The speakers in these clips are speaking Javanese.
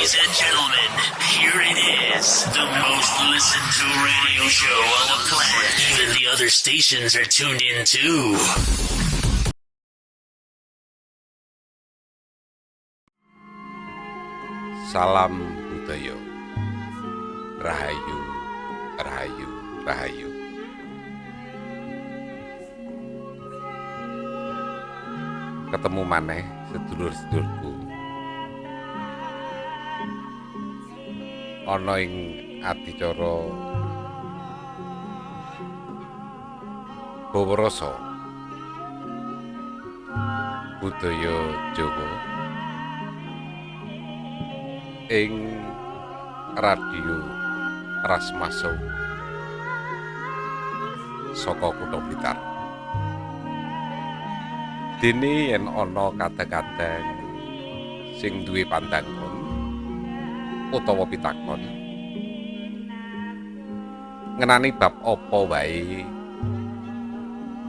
Ladies and gentlemen, here it is. The most listened to radio show on the planet. Even the other stations are tuned in too. Salam budaya. Rahayu, rahayu, rahayu. Ketemu maneh sedulur-sedulurku. Ana ing adicara bawa rasa budaya Jawa ing radio Rasmaso saka Kutha Blitar. Dene yen ana kadang-kadang sing duwe pandangan utawa pitakon ngenani bab apa wae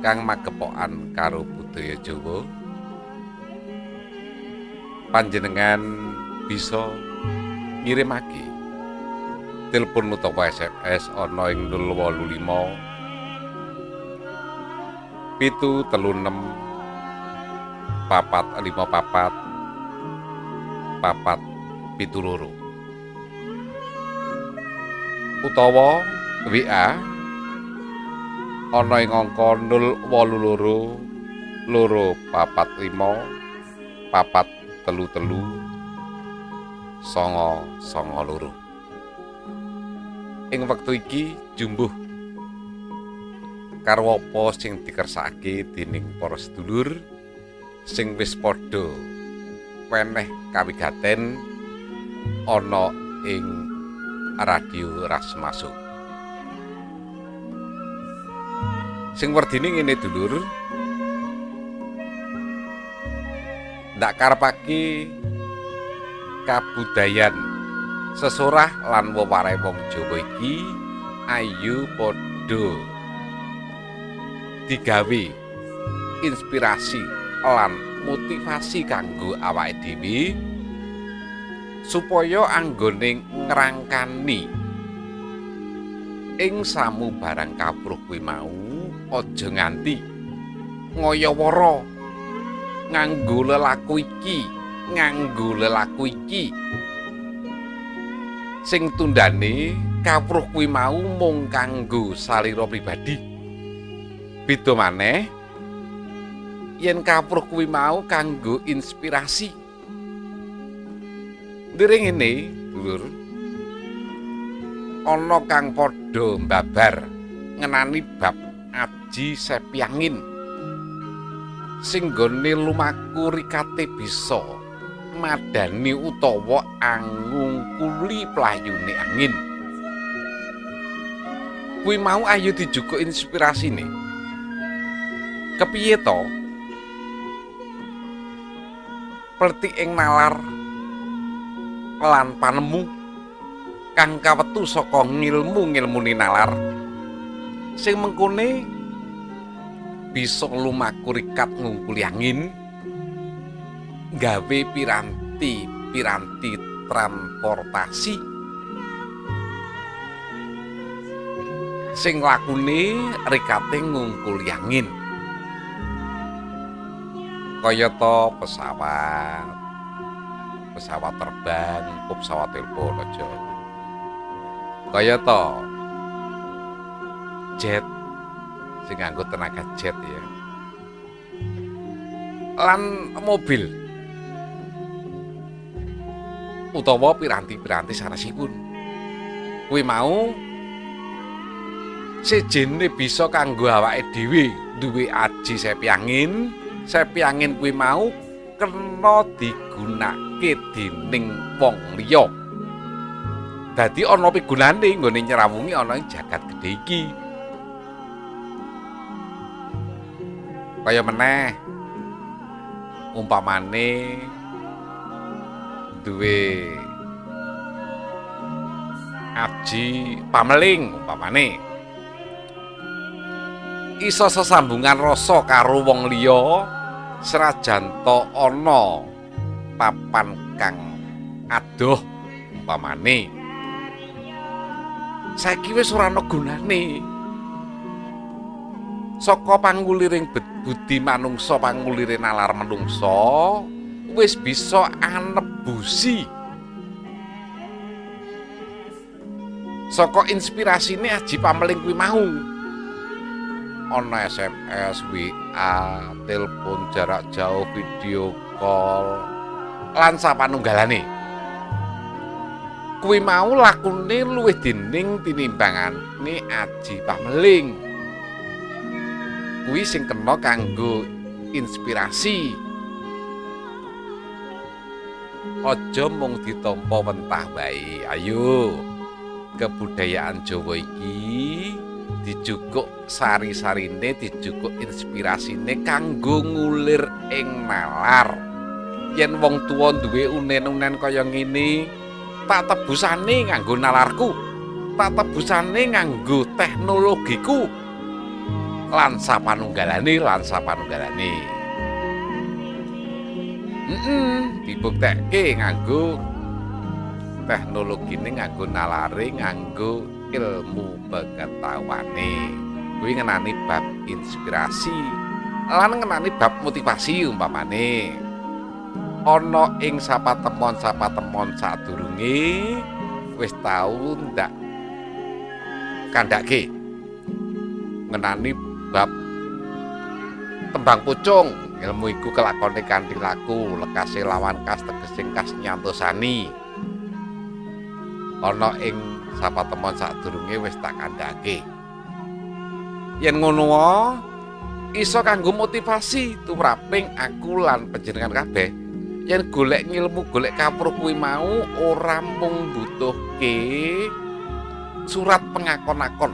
kang magepokan karo budaya Jawa, panjenengan bisa ngirimake telepon utawa SMS ana ing 085 736 454 472 utawa WA ana ing angka 082 245 433 992. Ing wektu iki jumbuh karo apa sing dikersakake dening para sedulur sing wis padha weneh kawigaten ana ing radio Rasmaso. Sing werdine ngene dulur, ndak karepake kabudayan sesorah lan wewarai wong Jawa iki ayo padha digawe inspirasi lan motivasi kanggo awake dhewe supaya anggone ngrangkani ing samubarang kawruh kuwi mau aja nganti ngayawara nganggo lelaku iki, nganggo lelaku iki sing tundane kawruh kuwi mau mung kanggo salira pribadi. Beda maneh yen kawruh kuwi mau kanggo inspirasi. Ndire ngene, dulur, ana kang padha mbabar ngenani bab aji sepiangin sing nggone lumaku rikate bisa madani utawa angungkuli playune angin. Kuwi mau ayo dijukuk inspirasine. Kepiye to? Plethik ing nalar lan panemu kang kawetu saka ngilmu-ngilmune nalar sing mengkone bisa lumaku rikat ngungkuli angin, gawe piranti-piranti transportasi sing lakune rikate ngungkuli angin, kayata pesawat, pesawat terbang, pesawat telepon aja, kayata jet sing nganggo tenaga jet ya, lan mobil utawa piranti-piranti sanesipun. Kuwi mau sejene bisa kanggo awake dhewe duwe aji sepi angin. Sepi angin kuwi mau kena digunakake dening wong liya. Dadi ana pigunane nggone nyrawungi ana ing jagat gedhe iki. Kaya meneh umpamane duwe aji pameling umpamane iso sesambungan rasa karo wong liya senajan ta ana papan kang adoh umpamane. Saiki wis ora ana gunane. Saka panguliring budi manungsa, pangulire nalar manungsa wis bisa anebusi. Saka inspirasine aji pameling kuwi mau. Ana SMS, WA, telepon jarak jauh, video call, lan sapanunggalane. Kuwi mau lakune luwih dening tinimbangane aji pameling. Kuwi sing kena kanggo inspirasi. Aja mung ditampa mentah wae. Ayo, kebudayaan Jawa iki dijukuk sari-sarine, dijukuk inspirasine kanggo ngulir ing nalar. Yen wong tuwa duwe unen-unen kaya ngene, tak tebusane nganggo nalarku, tak tebusane nganggo teknologiku, lan sapanunggalane, lan sapanunggalane. Dibuktekke nganggo teknologine, nganggo nalare, nganggo ilmu pengetahuane. Kuwi ngenani bab inspirasi lan ngenani bab motivasi umpamane. Ana ing sapatemon-sapatemon sadurunge wis tau ndak kandhake ngenani bab tembang pucung. Ilmu iku kelakone kanthi laku, lekase lawan kas tegesing kas nyantosani. Ana ing sapatemon sadurunge wis tak kandhake. Yen ngono iso kanggo motivasi tumraping aku lan panjenengan kabeh. Yen golek ngilmu, golek kawruh kuwi mau ora mung mbutuhke surat pengakon-akon,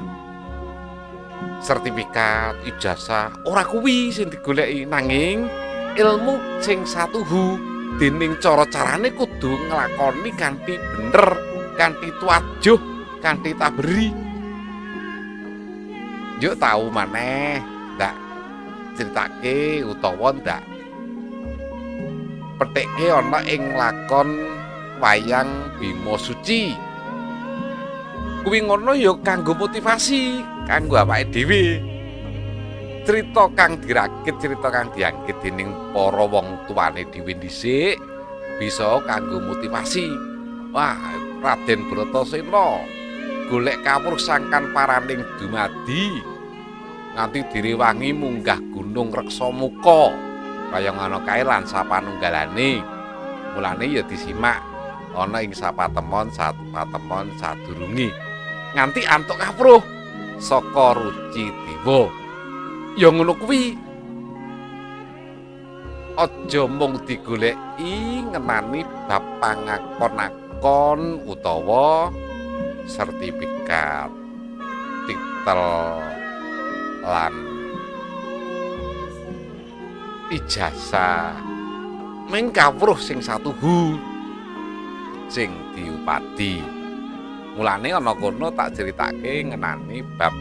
sertifikat, ijazah, ora kuwi sing digoleki, nanging ilmu sing satuhu dening cara-carane kudu nglakoni kanthi bener, kanthi tuajuh, kanthi taberi. Yuk tau maneh ndak critake utawa ndak petekke ana ing lakon wayang Bima Suci. Kuwi ngono ya kanggo motivasi, kanggo awake dhewe. Crita kang dirakit, crita kang diangkit dening para wong tuane dhewe dhisik bisa kanggo motivasi. Wah, Raden Bratasena golek kawruh sangkan paraning dumadi nganti direwangi munggah gunung Reksamuka. Kaya ngono kae lan sapanunggalane. Mulane ya disimak ana ing sapatemon sapatemon sadurunge nganti antuk kawruh saka Ruci Dewa. Ya ngono kuwi. Aja mung digoleki ngenani bab pangakon-akon utawa sertifikat, titel lan ijazah, ming kawruh sing satuhu sing diupadi. Mulane ana kono tak critake ngenani bab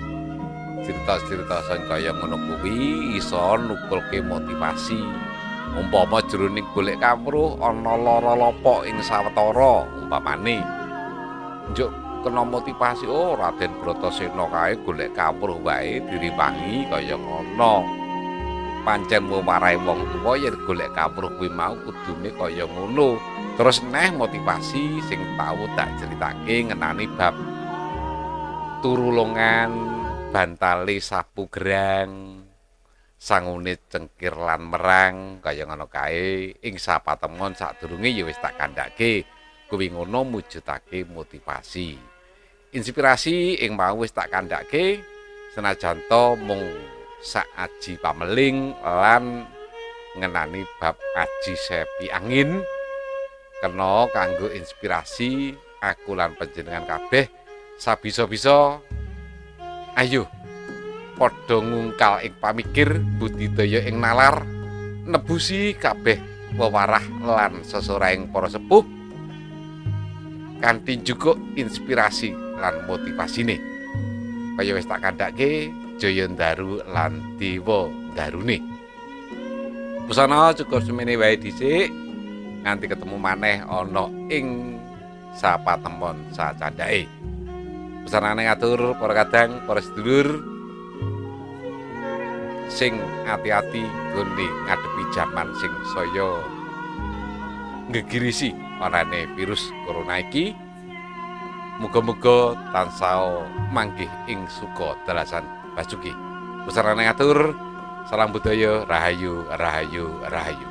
cerita-cerita sing kaya ngono kuwi iso nukulke motivasi. Umpama jroning golek kawruh ana lara lapa ing sawetara umpamane, njuk kena motivasi, oh Raden Bratasena kae golek kawruh wae direwangi kaya ngono. Pancen warai wong tuwa yen golek kawruh kuwi mau kudune kaya ngono. Terus neh motivasi sing tau tak critake ngenani bab turulungan, bantale sapu gerang, sangune cengkir lan merang kaya ngono kae. Ing sapatemon sadurunge ya wis tak kandhake. Kuwi ngono mujudake motivasi. Inspirasi ing mau wis tak kandhake senajan to mung sak aji pameling lan ngenani bab aji sepi angin kena kanggo inspirasi aku lan panjenengan kabeh sabisa-bisa. Ayo padha ngungkal ing pamikir, budidaya ing nalar, nebusi kabeh wewarah lan sesorahing para sepuh kanthi njukuk inspirasi lan motivasine. Kaya wis tak kandhake, Jaya Ndaru lan Dewa Ndarune. Busana cukup semene wae dhisik. Nganti ketemu maneh ana ing sapatemon sacandhake. Pesanane ngatur para kadang, para sedulur sing ati-ati nggone ngadepi jaman sing saya nggegirisi anane virus corona iki. Muga-muga tansah manggih ing suka dalasan basuki. Pesarane ngatur, salam budaya, rahayu, rahayu, rahayu.